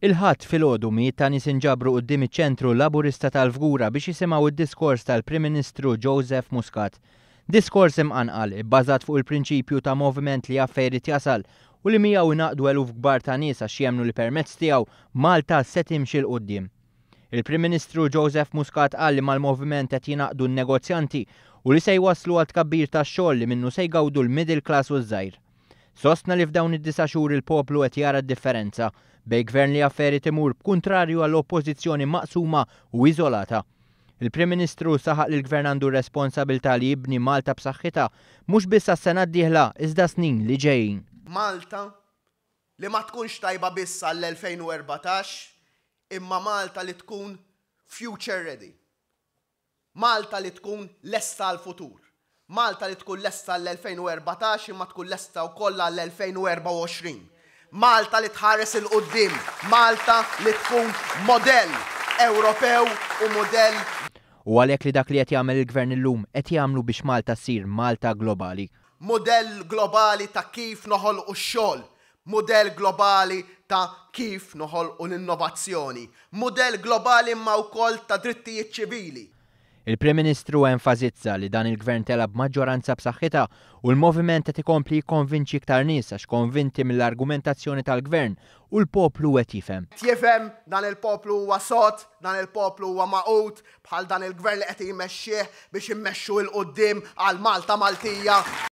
Il-Ħadd filgħodu mijiet ta' nies inġabru quddiem iċ-Ċentru Laburista tal-Fgura biex jisimgħu d-diskors tal-Prim Ministru Joseph Muscat. Diskors imqanqal, ibbażat fuq il-prinċipju ta' moviment li jaf fejn irid jasal u li miegħu ingħaqdu eluf kbar ta' nies għax jemmnu li permezz tiegħu Malta se timxi 'l quddiem. Il-Prim Ministru Joseph Muscat qal li mal-moviment qed jingħaqdu n-negozjanti u li se jwasslu għal tkabbir tax-xogħol li minnu se jgawdu l-middle class u ż-żgħir. Sostna li f'dawn id-disa' xhur il-poplu qed jara d-differenza bejn Gvern li jaf fejn irid imur b'kuntrarju għal Oppożizzjoni maqsuma u iżolata. Il-Prim Ministru saħaq li l-Gvern għandu r-responsabilità li jibni Malta b'saħħitha mhux biss għas-sena d-dieħla iżda snin li ġejjin. Malta li ma tkunx tajba biss għall-2014 imma Malta li tkun future ready. Malta li tkun lesta għall-futur. Malta li tkun lesta għall-2014 imma tkun lesta wkoll għall-2024. Malta li tħares 'il quddiem. Malta li tkun modell Ewropew u mudell. U għalhekk li dak li qed jagħmel il-Gvern illum qed jagħmlu biex Malta ssir Malta globali. Mudell globali ta' kif noħolqu x-xogħol. Mudell globali ta' kif noħolqu l-innovazzjoni. Mudell globali imma wkoll ta' drittijiet ċivili. Il-Prim Ministru enfasizza li dan il-Gvern tela' b'maġġoranza b'saħħitha u l-Moviment qed ikompli jikkonvinċi iktar nies għax konvinti mill-argumentazzjoni tal-Gvern u l-poplu qed jifhem. Qed jifhem, dan il-poplu huwa sod, dan il-poplu huwa magħqud bħal dan il-Gvern li qed jmexxih biex immexxu 'l quddiem għal Malta Maltija.